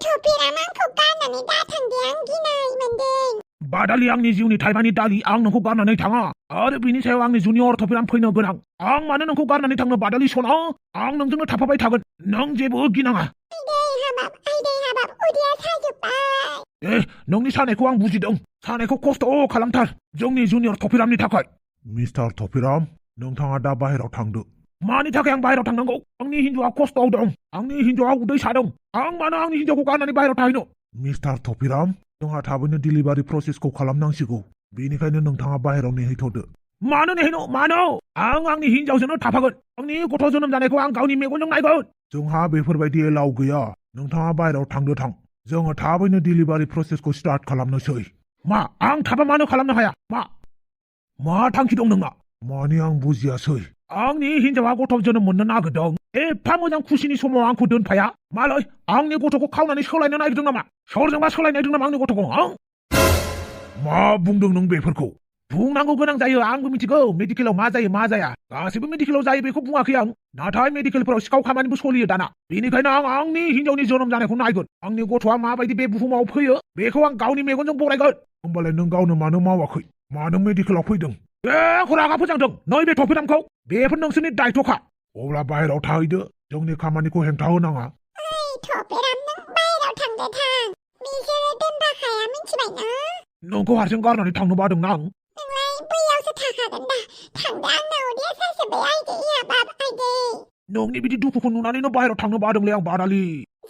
Topiramखौ गारनानै दाथांदे आं गिनाय मोनदों। बादालि आंनि जिउनि थाइबानि दालि आं नोंखौ गारनानै थाङा आरो बिनि सायाव आंनि जुनियर टपिराम फैनो गोनां आं मानो नोंखौ गारनानै थांनो बादालि सना आं नोंजोंनो थाफाबाय थागोन नों जेबो गिनाङा आइदै हाबाब उदैया साजोब्बाय। नोंनि सानायखौ आं बुजिदों सानायखौ खस्थ' खालामथार जोंनि जुनियर टपिरामनि थाखाय मिस्टार टपिराम नोंथाङा दा बाहेरायाव थांदो मानि थाखाय आं बाहेरायाव थांनांगौ आंनि हिन्जावआ खस्थ'आव दं आंनि हिन्जावआ उदै सादों आं मानो आंनि हिन्जावखौ गारनानै बाहेरायाव थाहैनो मिस्टार टपिराम जोंहा थाबैनो डिलिभारि प्रसेसखौ खालामनांसिगौ बेनिखायनो नोंथाङा बाहेरायाव नेहैथ'दो मानो नेहैनो मानो आं आंनि हिन्जावजोंनो थाफागोन आंनि गथ' जोनोम जानायखौ आं गावनि मेगनजों नायगोन जोंहा बेफोरबायदि एलाव गैया नोंथाङा बाहेरायाव थांदो थां जोङो थाबैनो डिलिभारि प्रसेसखौ स्टार्ट खालामनोसै मा आं थाबा मानो खालामनो हाया मा थांखि दं नोंना माने आं बुजियासै आंनि हिन्जावआ गथ' जोनोम मोननो नागिरदों एफा मोजां खुसिनि समाव आंखौ दोनफाया मालै आंनि गथ'खौ खावनानै सोलायनो नागिरदों नामा सोरजोंबा सोलायनो नागिरदों नामा आंनि गथ'खौ मा बुंदों नों बेफोरखौ बुंनांगौ गोनां जायो आंबो मिथिगौ मेडिकेलाव मा जायो मा जाया गासैबो मेडिकेलाव जायो बेखौ बुङाखै आं नाथाय मेडिकेलफोराव सिखाव खामानिबो सोलियो दाना बेनिखायनो आं आंनि हिन्जावनि जोनोम जानायखौ नायगोन आंनि गथ'आ माबायदि बे बुहुमाव फैयो बेखौ आं गावनि मेगनजों बरायगोन होमबालाय नों गावनो मानो मावाखै मानो मेडिकेलाव फैदों बेखौ रागा फोजांदों नैबे टपिरामखौ बेफोर नोंसोरनि दायथ'खा अब्ला बाहेरायाव थाहैदो जोंनि खामानिखौ हेंथा होनाङा टपिराम नों बाहेरायाव थांदो थां बिसोरो दोनफाखाया मिथिबायना नोंखौ हारसिं गारनानै थांनो बादोंना आं नोंलाय बैयावसो थाखागोन दा थांदो आंना उदैया साजोब्बाय आइदै हाबाब आइदै नोंनि बिदि दुखुखौ नुनानैनो बाहेरायाव थांनो बादोंलै आं बादालि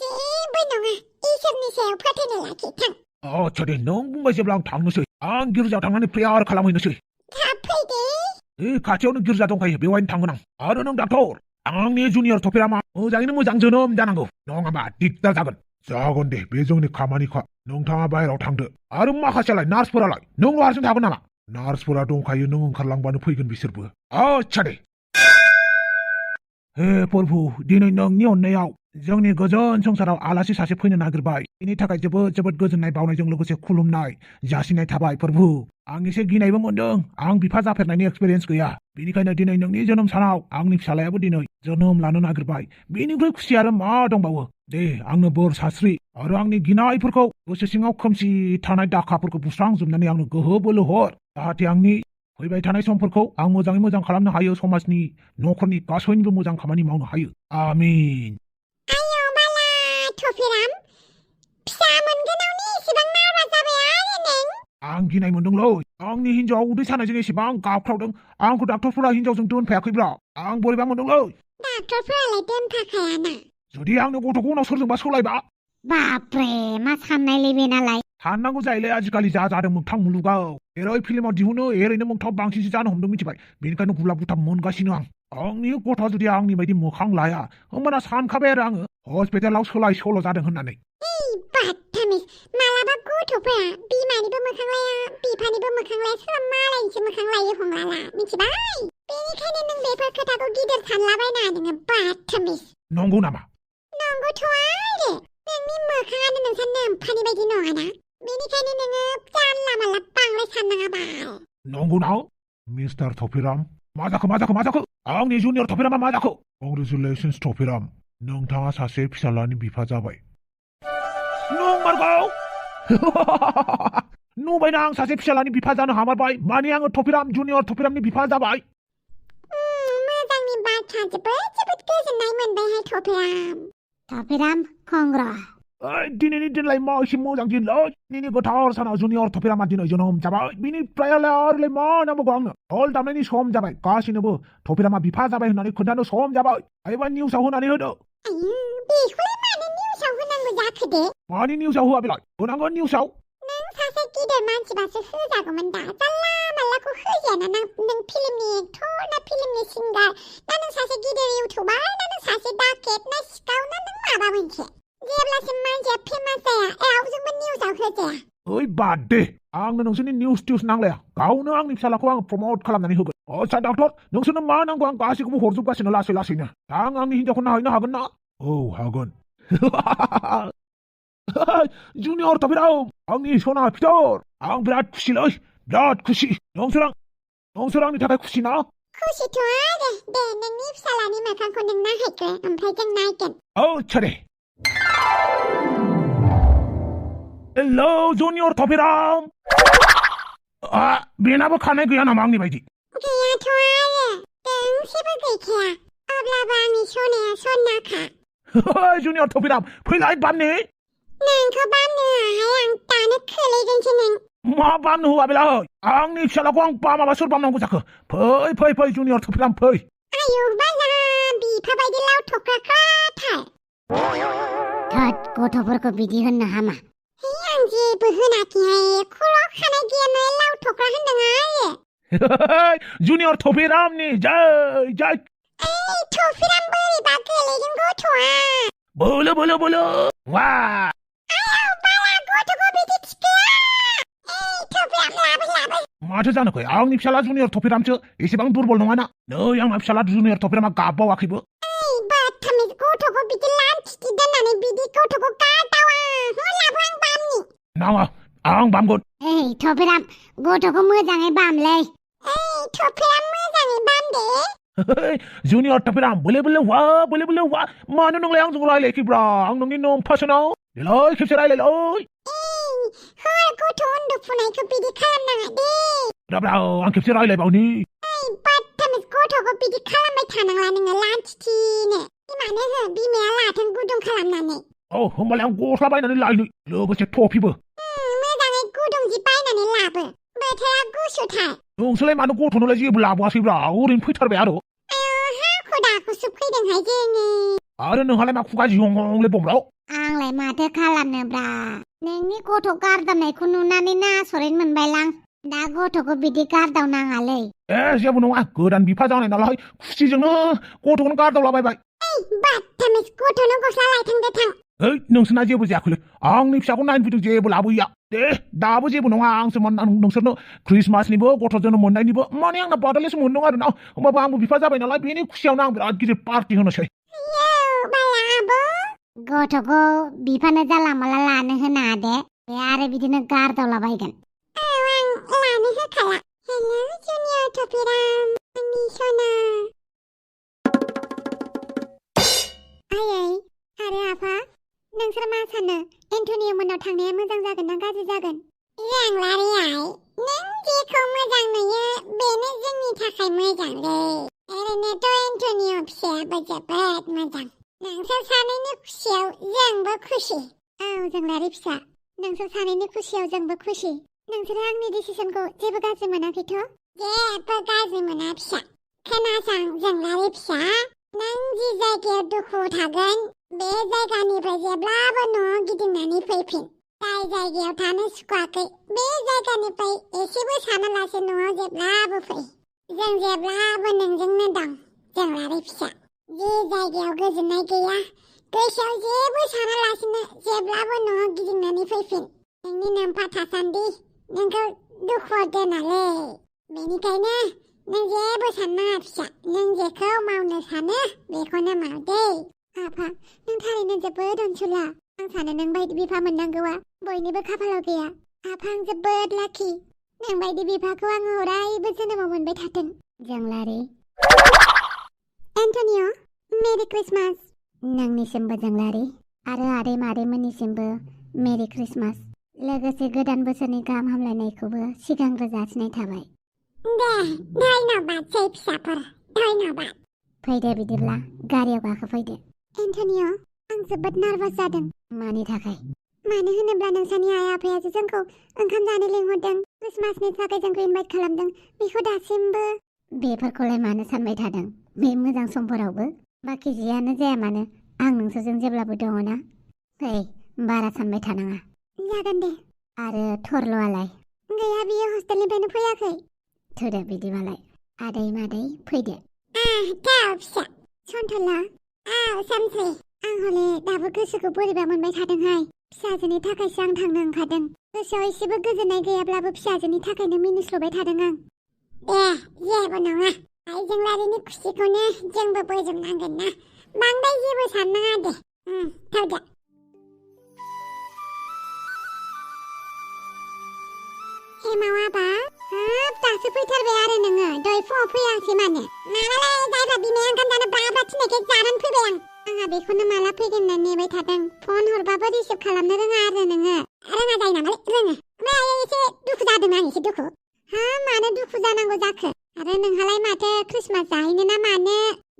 जेबो नङा इसोरनि सायाव फोथायनाय लाखि थां आच्छा दे नों बुंबाय जेब्ला आं थांनोसै आं गिर्जायाव थांनानै प्रेयार खालामहैनोसै थाब फैदे खाथियावनो गिर्जा दंखायो बेवहायनो थांगोन आं आरो नों डाक्टर आंनि जुनियर टपिरामा मोजाङैनो मोजां जोनोम जानांगौ नङाबा दिगदार जागोन दे बे जोंनि खामानिखा नोंथाङा बाहेरायाव थांदो आरो माखासेलाय नार्सफोरालाय नों हारसिं थागोन नामा नार्सफोरा दंखायो नों ओंखारलांबानो फैगोन बिसोरबो आच्छा दे हे प्रभु दिनै नोंनि अननायाव जोंनि गोजोन संसाराव आलासि सासे फैनो नागिरबाय बेनि थाखाय जोबोद जोबोद गोजोननाय बावनायजों लोगोसे खुलुमनाय जासिनाय थाबाय प्रभु आं एसे गिनायबो मोनदों आं बिफा जाफेरनायनि एक्सपिरियेन्स गैया बेनिखायनो दिनै नोंनि जोनोम सानाव आंनि फिसालायाबो दिनै जोनोम लानो नागिरबाय बेनिफ्राय खुसि आरो मा दंबावो दे आंनो बोर सास्रि आरो आंनि गिनायफोरखौ गोसो सिङाव खोमसि थानाय दाखाफोरखौ बुस्रांजोबनानै आंनो गोहो बोलो हर जाहाथे आंनि फैबाय थानाय समफोरखौ आं मोजाङै मोजां खालामनो हायो समाजनि न'खरनि गासैनिबो मोजां खामानि मावनो हायो आमिन टपिराम फिसा मोनगोनावनि एसेबां नाराज जाबाय आरो नों आं गिनाय मोनदोंलै आंनि हिन्जावआ उदै सानायजों एसेबां गाबख्रावदों आंखौ डाक्टरफोरा हिन्जावजों दोनफायाखैब्ला आं बोरैबा मोनदोंलै डाक्टरफोरालाय दोनफाखायाना जुदि आंनि गथ'खौ उनाव सोरजोंबा सोलायबा बापरे मा साननायलै बेनालाय साननांगौ जायोलै आजिखालि जा जादों मोगथां मुलुगाव एरै फिल्माव दिहुनो एरैनो मोगथां बांसिनसो जानो हमदों मिथिबाय बेनिखायनो गुलाब गुथाब मोनगासिनो आंनि गथ'आ जुदि आंनि बायदि मोखां लाया होमबाना सानखाबाय आरो आङो हस्पिटालाव सोलाय सोल' जादों होननानै बाथामिस मालाबा गथ'फोरा बिमानिबो मोखां लाया बिफानिबो मोखां लाया सोरबा मालायनिसो मोखां लायो हमलाला मिथिबाय बेनिखायनो नों बेफोर खोथाखौ गिदिर सानलाबायनाङा नोङो बाथामिस नंगौ नामा नंगौथ' आरो नोंनि मोखाङानो नोंसा नोम्फानि बायदि नङाना बेनिखायनो नोङो जानला मानला बांद्राय साननाङा बाल नंगौ ना मिस्टार टपिराम मा जाखो आंनि जुनियर टपिरामा मा जाखो कंग्रेचुलेसन्स टपिराम नोंथाङा सासे फिसालानि बिफा जाबाय नंमारगौ नुबायना आं सासे फिसालानि बिफा जानो हामारबाय माने आङो टपिराम जुनियर टपिरामनि बिफा जाबाय मोजांनि बाथ्रा जोबोद गोजोननाय मोनबायहाय टपिराम कंग्रा दिनैनि दिनलाय मा एसे मोजां दिनलै दिनैनि गोथार सानाव जुनियर टपिरामा दिनै जोनोम जाबाय बिनिफ्राय आरोलाय मा नांबावगौ आंनो हल दामनायनि सम जाबाय गासिनोबो टपिरामा बिफा जाबाय होननानै खोन्थानो सम जाबाय एबा निउसाव होनानै होदो बेखौलाय मानो निउसाव होनांगौ जाखो दे मानि निउसाव होआ बेलाय होनांगोन निउसाव नों सासे गिदिर मानसिबासो होजागौमोन दा जानला मानलाखौ होजायाना नों फिल्मनि एक्टर ना फिल्मनि सिंगार ना नों सासे गिदिर इउटुबार ना नों सासे डाकेट ना सिखाव ना नों माबा मोनसे जेब्लासिम मानसिया फेमास जाया रावजोंबो निउसाव होजाया ओइ बाद दे आंनो नोंसोरनि निउस टिउस नांलाया गावनो आंनि फिसालाखौ आं प्रमट खालामनानै होगोन आच्छा डाक्टर नोंसोरनो मा नांगौ आं गासैखौबो हरजोबगासिनो लासैनो आं आंनि हिन्जावखौ नायहैनो हागोन ना औ हागोन जुनियर टपिराम आंनि सना फिथर आं बिराद खुसिलै बिराद खुसि नोंसोर आंनि थाखाय खुसि ना खुसिथ' आरो दे नोंनि फिसालानि मोखांखौ नों नायहैग्रो ओमफ्राय जों नायगोन आच्छा दे Hello, Junior Topiram. बेनाबो खानाय गैया नामा आंनि बायदि? गैयाथ' आरो दोंसेबो गैखाया अब्लाबो आंनि सनाया सनाखा। Junior Topiram फैलाय बामनि। नोंखौ बामनो हाया आं दानो खोलैगोनसो नों। मा बामनो होआ बेलाय आंनि फिसालाखौ आं बामाबा सोर बामनांगौ जाखो? फै Junior Topiram फै। आयौ बाला बिफा बायदि लावथख्राथार। थोद गथ'फोरखौ बिदि होननो हामा। आं जेबो होनाखैहाय खर' खानाय गैया नालाय लावथख्रा होनदों आरो। Junior Topiramनि जय। Topiram बोरैबा गोलैदों गथ'आ। बोलो वा। आयौ बाला गथ'खौ बिदि थिखोआ। Topiram लाबो। माथो जानोखै आंनि फिसाला Junior Topiramसो एसेबां दुरबल नङाना। नै आंना फिसाला Junior Topirama गाबबावाखैबो। बाथामिज गथ'खौ बिदि लान्थिथि दोननानै बिदि गथ'खौ गारदावा। लाबो आं बामनि। नाङा आं बामगोन। Topiram गथ'खौ मोजाङै बामलै। Topiram मोजाङै बामदे। Junior Topiram बोले वा मानो नोंलाय आंजों रायलायाखैब्रा आं नोंनि नंफासोनाव देलाय खेबसे रायलायलाय। हर गथ' उन्दुफुनायखौ बिदि खालामनाङा दे। राब्रा आं खेबसे रायलायबावनि। बाथामिज गथ'खौ बिदि खालामबाय थानांला नोङो लान्थिथिनो। बिमानो हो बिमाया लाथों गुदुं खालामनानै। होमबालाय आं गस्ला बायनानै लायनो लोगोसे टफिबो। मोजाङै गुदुं जि बायनानै लाबो बोथोरा गुसुथार। नोंसोरलाय मानो गथ'नोलाय जेबो लाबोआसैब्रा ओरैनो फैथारबाय आरो। हाखु दाखुसो फैदोंहाय जोङो। आरो नोंहालाय मा खुगा जिहंलै बमब्राव? आंलाय माथो खालामनोब्रा नोंनि गथ' गारदावनायखौ नुनानै नासरैनो मोनबायलां। दा गथ'खौ बिदि गारदावनाङालै। जेबो नङा गोदान बिफा जानाय नालाय खुसिजोंनो गथ'खौनो गारदावलाबायबाय। बाथामिज गथ'नो गस्ला लायथांदो थां। नोंसोरना जेबो जायाखैलै आंनि फिसाखौ नायनो फैदों जेबो लाबोयैया। दे दाबो जेबो नङा आंसो नोंसोरनो क्रिसमासनिबो गथ' जोनोम मोननायनिबो माने आंना बार्टडेल'सो मोनदों आरो ना। होमबाबो आंबो बिफा जाबाय नालाय बेनि खुसियावनो आं बिराद गिदिर पार्टि होनोसै। गथ'खौ बिफानो जाला माला लानो होनाङा दे बे आरो बिदिनो गारदावलाबायगोन। आं लानो होखाला। हेलौ Junior Topiram आंनि सना। आयै आरो आफा नोंसोर मा सानो एन्टनिय' मोननाव थांनाया मोजां जागोन ना गाज्रि जागोन? लारियाय नों जेखौ मोजां नुयो बेनो जोंनि थाखाय मोजांलै। ओरैनोथ' एन्टनिय' फिसायाबो जोबोद मोजां। नोंसोर सानैनि खुसियाव जोंबो खुसि। जोंलारि फिसा नोंसोर सानैनि खुसियाव जोंबो खुसि। नोंसोरो आंनि डिसिसनखौ जेबो गाज्रि मोनाखैथ'? जेबो गाज्रि मोना फिसा। खोनासं जोंलारि फिसा नों जि जायगायाव दुखु थागोन बे जायगानिफ्राय जेब्लाबो न'आव गिदिंनानै फैफिन। जाय जायगायाव थानो सुखुवाखै बे जायगानिफ्राय एसेबो सानालासे न'आव जेब्लाबो फै। जों जेब्लाबो नोंजोंनो दं जोंलारि फिसा। जि जायगायाव गोजोननाय गैया गोसोआव जेबो सानालासिनो जेब्लाबो न'आव गिदिंनानै फैफिन। नोंनि नोमफा थासान्दि नोंखौ दुखुआव दोनालै। बेनिखायनो नों जेबो साननाङा फिसा। नों जेखौ मावनो सानो बेखौनो माव दै। आफा नों थारैनो जोबोद अनसुला। आं सानो नों बायदि बिफा मोननांगौआ बयनिबो खाफालाव गैया। आफा आं जोबोद लाखि। नों बायदि बिफाखौ आङो अरायबो जोनोमाव मोनबाय थाथों। जोंलारि एन्टनिय' मेरि क्रिसमास। नोंनिसिमबो जोंलारि आरो आदै मादैमोननिसिमबो मेरि क्रिसमास। लोगोसे गोदान बोसोरनि गाहाम हामलायनायखौबो सिगांग्रो जासिनाय थाबाय। दे धन्यबादसै फिसाफोर धन्यबाद। फैदो बिदिब्ला गारियाव गाखोफैदो। एन्टनिय' आं जोबोद नार्भास जादों। मानि थाखाय? मानो होनोब्ला नोंसानि आइ आफायासो जोंखौ ओंखाम जानो लिंहरदों क्रिसमासनि थाखाय जोंखौ इनभाइट खालामदों बेखौ दासिमबो। बेफोरखौलाय मानो सानबाय थादों बे मोजां समफोरावबो? बाखि जियानो जाया मानो आं नोंसोरजों जेब्लाबो दङना। फै बारा सानबाय थानाङा। जागोन दे। आरो थरल'आलाय? गैया बियो हस्टेलनिफ्रायनो फैयाखै। थोदो बिदिबालाय आदै मादै फैदो। फिसा सन्थला सानसे आं हले दाबो गोसोखौ बोरैबा मोनबाय थादोंहाय। फिसाजोनि थाखायसो आं थांनो ओंखारदों। गोसोआव एसेबो गोजोननाय गैयाब्लाबो फिसाजोनि थाखायनो मिनिस्लुबाय थादों आं। जेबो नङा जोंलारिनि खुसिखौनो जोंबो बोजबनांगोन ना। बांद्राय जेबो साननाङा दे। थौदो। एमाव आबा दासो फैथारबाय आरो नोङो दहाय फुङाव फैयासै मानो? मालालाय जायबा बिमाया ओंखाम जानो ब्रा थिननायखाय जानानै फैबाय आं। आंहा बेखौनो माला फैगोन होनना नेबाय थादों। फन हरबाबो रिसिभ खालामनो रोङा आरो नोङो। रोङा जायो नामालै रोङो ओमफ्राय एसे दुखु जादों आं एसे दुखु हा मानो दुखु जानांगौ जाखो आरो नोंहालाय माथो क्रिसमास जाहैनो ना मानो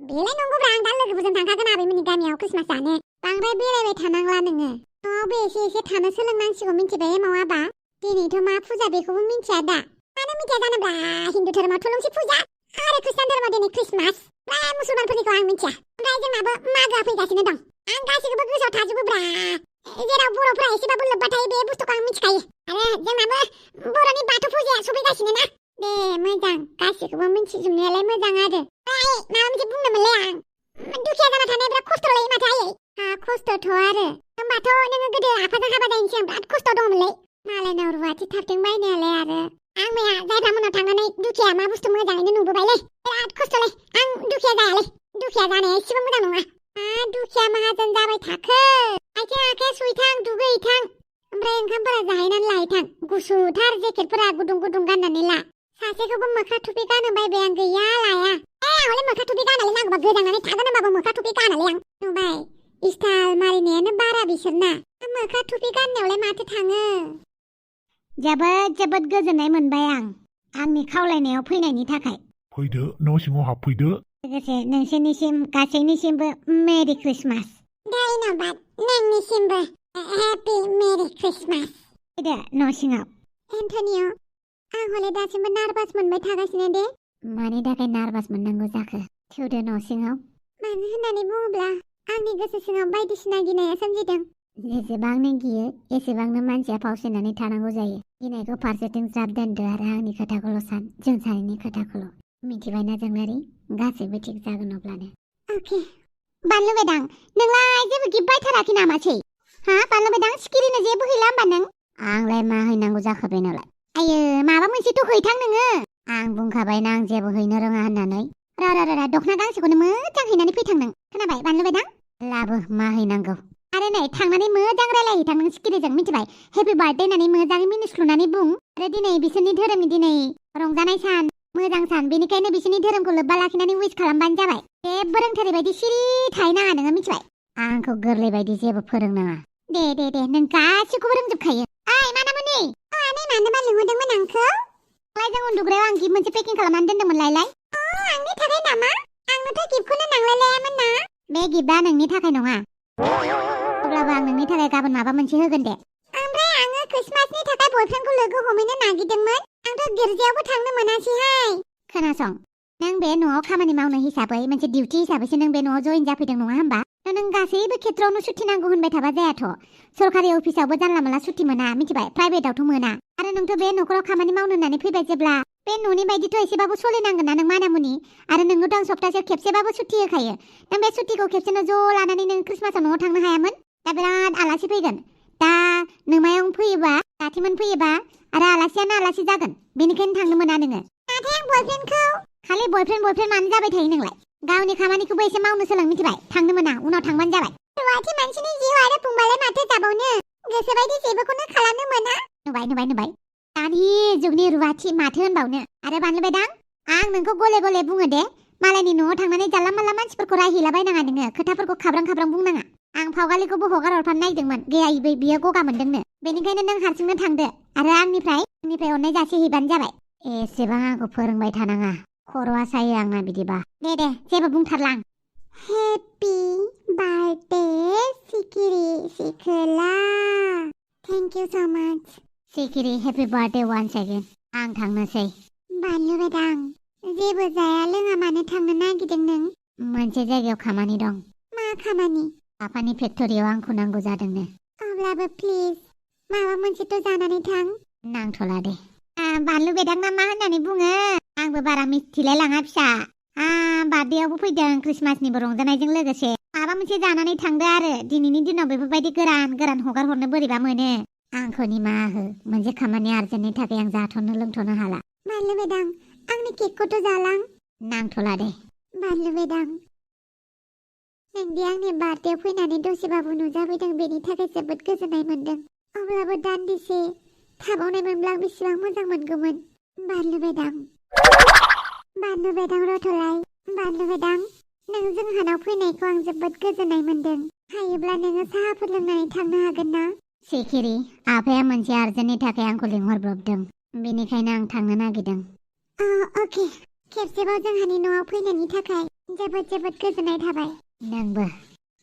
बेलाय नंगौब्रा आं दा लोगोफोरजों थांखागोन आबैमोननि गामियाव क्रिसमास जानो बांद्राय बेरायबाय थानांला नोङो न'आवबो एसे थानो सोलोंनांसिगौ मिन्थिबाय मावाबा दिनैथ' मा फुजा बेखौबो मिन्थिया दा मानो मिन्थिया जानोब्रा हिन्दु धोरोमाव थुलुंसि फुजा आरो खृष्टान धोरोमाव दिनै क्रिसमास फ्राय मुसलमानफोरनिखौ आं मिन्थिया ओमफ्राय जोंनाबो मागोआ फैगासिनो दं आं गासैखौबो गोसोआव थाजोबोब्रा जेराव बर'फ्रा एसेबाबो लोब्बा थायो बे बुस्थुखौ आं मिथिखायो आरो जोंनाबो बर'नि बाथौ फुजाया सफैगासिनो ना दे मोजां गासैखौबो मिन्थिजोबनायालाय मोजां आरो ओमफ्राय माबा मोनसे बुंदोंमोनलै आं दुखिया जाना थानाया बिराद खस्थ' लायो माथो आयै खस्थ'थ' आरो होमबाथ' नोङो गोदो आफाजों हाबा जायैनि सिगां बिराद खस्थ' दंमोनलै मालायनाव रुवाथि थाबथों बायनायालाय आरो आं मैया जायफ्रा मोनाव थांनानै दुखिया मा बुस्थु मोजाङैनो नुबोबायलै बिराद खस्थ'लै आं दुखिया जायालै दुखिया जानाया एसेबो मोजां नङा दुखिया माहाजोन जाबाय थाखो आथिं आखाइ सुहैथां दुगैहैथां ओमफ्राय ओंखामफोरा जाहैनानै लाहैथां गुसुथार जेकेटफोरा गुदुं गुदुं गाननानै ला सासेखौबो मोख्रा थुफि गानो बायबाय आं गैया लाया हले मोख्रा थुफि गानालै नांगौबा गोजांनानै थागोन होनबाबो मोख्रा थुफि गानालै आं नुबाय स्टाइल मारिनायानो बारा बिसोरना मोख्रा थुफि गाननायावलाय माथो थाङो जोबोद गोजोननाय मोनबाय आं आंनि खावलायनायाव फैनायनि थाखाय फैदो न' सिङाव हाबफैदो लोगोसे नोंसोरनिसिम गासैनिसिमबो मेरि क्रिसमास धन्यबाद नोंनिसिमबो हेपि मेरि क्रिसमास फैदो न' सिङाव एन्टनिय आं हले दासिमबो नार्भास मोनबाय थागासिनो दे मानि थाखाय नार्भास मोननांगौ जाखो थौदो न' सिङाव मानो होननानै बुङोब्ला आंनि गोसो सिङाव बायदिसिना गिनाया सोमजिदों जेसेबांनो गियो एसेबांनो मानसिया फावसायनानै थानांगौ जायो गिनायखौ फारसेथिं ज्राब दोनदो आरो आंनि खोथाखौल' सान जों सानैनि खोथाखौल' मिथिबायना जोंलारि गासैबो थिग जागोन अब्लानो अके बानलु बेदां नोंलाय जेबो गिफ्ट बायथाराखै नामासै हा बानलु बेदां सिखिरिनो जेबो हैला होमबा नों आंलाय मा हैनांगौ जाखो बेनोलाय आयो माबा मोनसेथ' हैथां नोङो आं बुंखाबायना आं जेबो हैनो रोङा होननानै र दखना गांसेखौनो मोजां हैनानै फैथां नों खोनाबाय बानलु बेदां लाबो मा हैनांगौ आरो नै थांनानै मोजां रायलायहैथां नों सिखिरिजों मिथिबाय हेपि बार्थडे होननानै मोजाङै मिनिस्लुनानै बुं आरो दिनै बिसोरनि धोरोमनि दिनै रंजानाय सान मोजां सान बेनिखायनो बिसोरनि धोरोमखौ लोब्बा लाखिनानै उइस खालामबानो जाबाय जेबो रोंथारै बायदि सिरि थाहैनाङा नोङो मिथिबाय आंखौ गोरलै बायदि जेबो फोरोंनाङा दे नों गासिखौबो रोंजोबखायो ओइ मानामुनि आनै मानोबा लिंहरदोंमोन आंखौ जों उन्दुग्रायाव आं गिफ्ट मोनसे पेकिं खालामनानै दोन्दोंमोन लायलाय आंनि थाखाय नामा आंनोथ' गिफ्टखौनो नांलायलायामोन ना बे गिफ्टआ नोंनि थाखाय नङा अब्लाबो आं नोंनि थाखाय गाबोन माबा मोनसे होगोन दे ओमफ्राय आङो क्रिसमासनि थाखाय बयफ्रेन्डखौ लोगो हमहैनो नागिरदोंमोन आंथ' गिर्जायावबो थांनो मोनासैहाय खोनासं नों बे न'आव खामानि मावनो हिसाबै मोनसे डिउटि हिसाबैसो नों बे न'आव जइन जाफैदों नङा होमबा नों गासैबो खेत्रआवनो सुथि नांगौ होनबाय थाबा जायाथ' सरकारि अफिसावबो जानला मोनला सुथि मोना मिथिबाय प्राइभेटआवथ' मोना आरो नोंथ' बे न'खराव खामानि मावनो होननानै फैबाय जेब्ला बे न'नि बायदिथ' एसेबाबो सोलिनांगोन ना नों मानामुनि आरो नोंनोथ' आं सप्तासेयाव खेबसेबाबो सुथि होखायो नों बे सुथिखौ खेबसेनो ज' लानानै नों क्रिसमासाव न'आव थांनो हायामोन दा बिराद आलासि फैगोन दा नोमायाव फैयोबा जाथिमोन फैयोबा आरो आलासियानो आलासि जागोन बेनिखायनो थांनो मोना नोङो नाथाय आं बयफ्रेन्डखौ खालि बयफ्रेन्ड मानो जाबाय थायो नोंलाय गावनि खामानिखौबो एसे मावनो सोलों मिथिबाय थांनो मोना उनाव थांबानो जाबाय रुवाथि मानसिनि जिउ आरो बुंबालाय माथो जाबावनो गोसोबायदि जेबोखौनो खालामनो मोना नुबाय दानि जुगनि रुवाथि माथो होनबावनो आरो बानलु बेदां आं नोंखौ गले बुङो दे मालायनि न'आव थांनानै जानला मानला मानसिफोरखौ रायहैलाबायनाङा नोङो खोथाफोरखौ खाब्रां बुंनाङा आं फावगालिखौबो हगार हरफानो नायदोंमोन गैया बियो गगा मोनदोंनो बेनिखायनो नों हारसिंनो थांदो आरो आंनिफ्राय अननाय जासिहैबानो जाबाय एसेबां आंखौ फोरोंबाय थानाङा खर'आ सायो आंना बिदिबा दे जेबो बुंथारला आं हेपि बार्थडे सिकिरि सिखोला थेंक इउ स' माच सिकिरि हेपि बार्थडे वान्स अगेन आं थांनोसै बानलु बेदां जेबो जाया लोङा मानो थांनो नागिरदों नों मोनसे जायगायाव खामानि दं मा खामानि आफानि फेक्टरियाव आंखौ नांगौ जादोंनो अब्लाबो प्लिज माबा मोनसेथ' जानानै थां नांथ'ला दे बानलु बेदांना मा होननानै बुङो आंबो बारा मिथिलाय लाङा फिसा बार्थडेआवबो फैदों क्रिसमासनिबो रंजानायजों लोगोसे माबा मोनसे जानानै थांदो आरो दिनैनि दिनाव बेफोरबायदि गोरान हगार हरनो बोरैबा मोनो आंखौ निमाहा हो मोनसे खामानि आर्जेन्टनि थाखाय आं जाथ'नो लोंथ'नो हाला बानलु बेदां आंनि केकखौथ' जालां नांथ'ला दे बानलु बेदां नोंदि आंनि बार्थडेआव फैनानै दसेबाबो नुजाफैदों बेनि थाखाय जोबोद गोजोननाय मोनदों अब्लाबो दान्दिसे थाबावनाय मोनब्ला आं बेसेबां मोजां मोनगौमोन बानलु बेदां रथ'लाय बानलु बेदां नों जोंहानाव फैनायखौ आं जोबोद गोजोननाय मोनदों हायोब्ला नोङो साहाफोर लोंनानै थांनो हागोन ना सिखिरि आफाया मोनसे आर्जेन्टनि थाखाय आंखौ लिंहरब्रबदों बेनिखायनो आं थांनो नागिरदों अके खेबसेबाव जोंहानि न'आव फैनायनि थाखाय जोबोद जोबोद गोजोननाय थाबाय नोंबो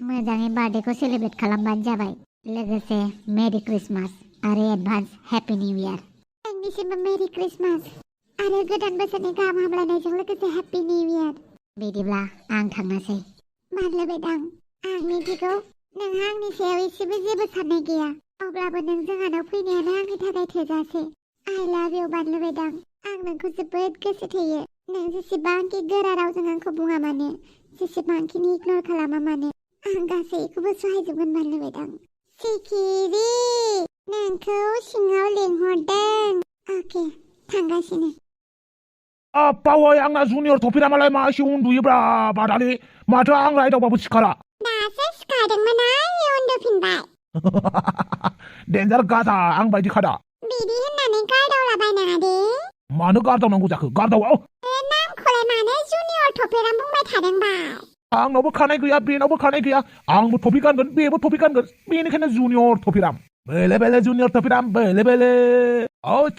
मोजाङै बार्थडेखौ सेलेब्रेट खालामबानो जाबाय लोगोसे मेरि क्रिसमास आरो एडभान्स हेपि निउ इयार नोंनिसिमबो मेरि क्रिसमास आरो गोदान बोसोरनि गाहाम हामलायनायजों लोगोसे हेपि निउ इयार बिदिब्ला आं थांनोसै बानलुबेदां आं मिथिगौ नोंहा आंनि सायाव एसेबो जेबो साननाय गैया अब्लाबो नों जोंहानाव फैनायानो आंनि थाखाय थोजासे आइ लाभ इउ बानलुबेदां आं नोंखौ जोबोद गोसो थोयो नों जेसेबांखि गोरा रावजों आंखौ बुङा मानो जेसेबांखिनि इगनर खालामा मानो आं गासैखौबो सहायजोबगोन बानलुबेदां सिखिरि नोंखौ सिङाव लिंहरदों अके थांगासिनो पावै आंना जुनियर टपिरामालाय मा एसे उन्दुयोब्रा बादालि माथो आं रायदावबाबो सिखारा दासो सिखारदोंमोन आं उन्दुफिनबाय डेन्जार गाजा आं बायदि खादा बिदि होननानै गारदावलाबायनाङा दे मानो गारदावनांगौ जाखो गारदावआव नामखौलाय मानो जुनियर टपिराम बुंबाय थादों बा आंनावबो खानाय गैया बेनावबो खानाय गैया आंबो टपि गानगोन बेबो टपि गानगोन बेनिखायनो जुनियर टपिराम बेले बेले जुनियर टपिराम बेले बेले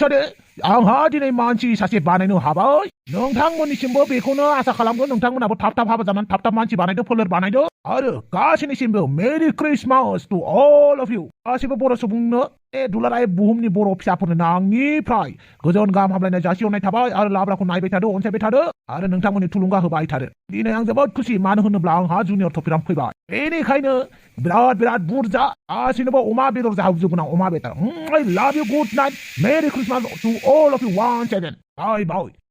दे आंहा दिनै मानसि सासे बानायनो हाबाय नोंथांमोननिसिमबो बेखौनो आसा खालामगोन नोंथांमोनाबो थाब थाब हाबा जानानै थाब थाब मानसि बानायदो फोलेर बानायदो आरो गासैनिसिमबो merry Christmas to all of you गासैबो बर' सुबुंनो दुलाराय बुहुमनि बर' फिसाफोरनो आंनिफ्राय गोजोन गाहाम हामलायनाय जासिहरनाय थाबाय आरो लाब्राखौ नायबाय थादो अनसायबाय थादो आरो नोंथांमोननि थुलुंगा होबाय थादो दिनै आं जोबोद खुसि मानो होनोब्ला आंहा जुनियर टपिराम फैबाय बेनिखायनो बिराद बुरजा गासैनोबो अमा बेदर जाहोजोबगोन आं अमा बेदर I love you good night Merry Christmas to all of you once again bye bye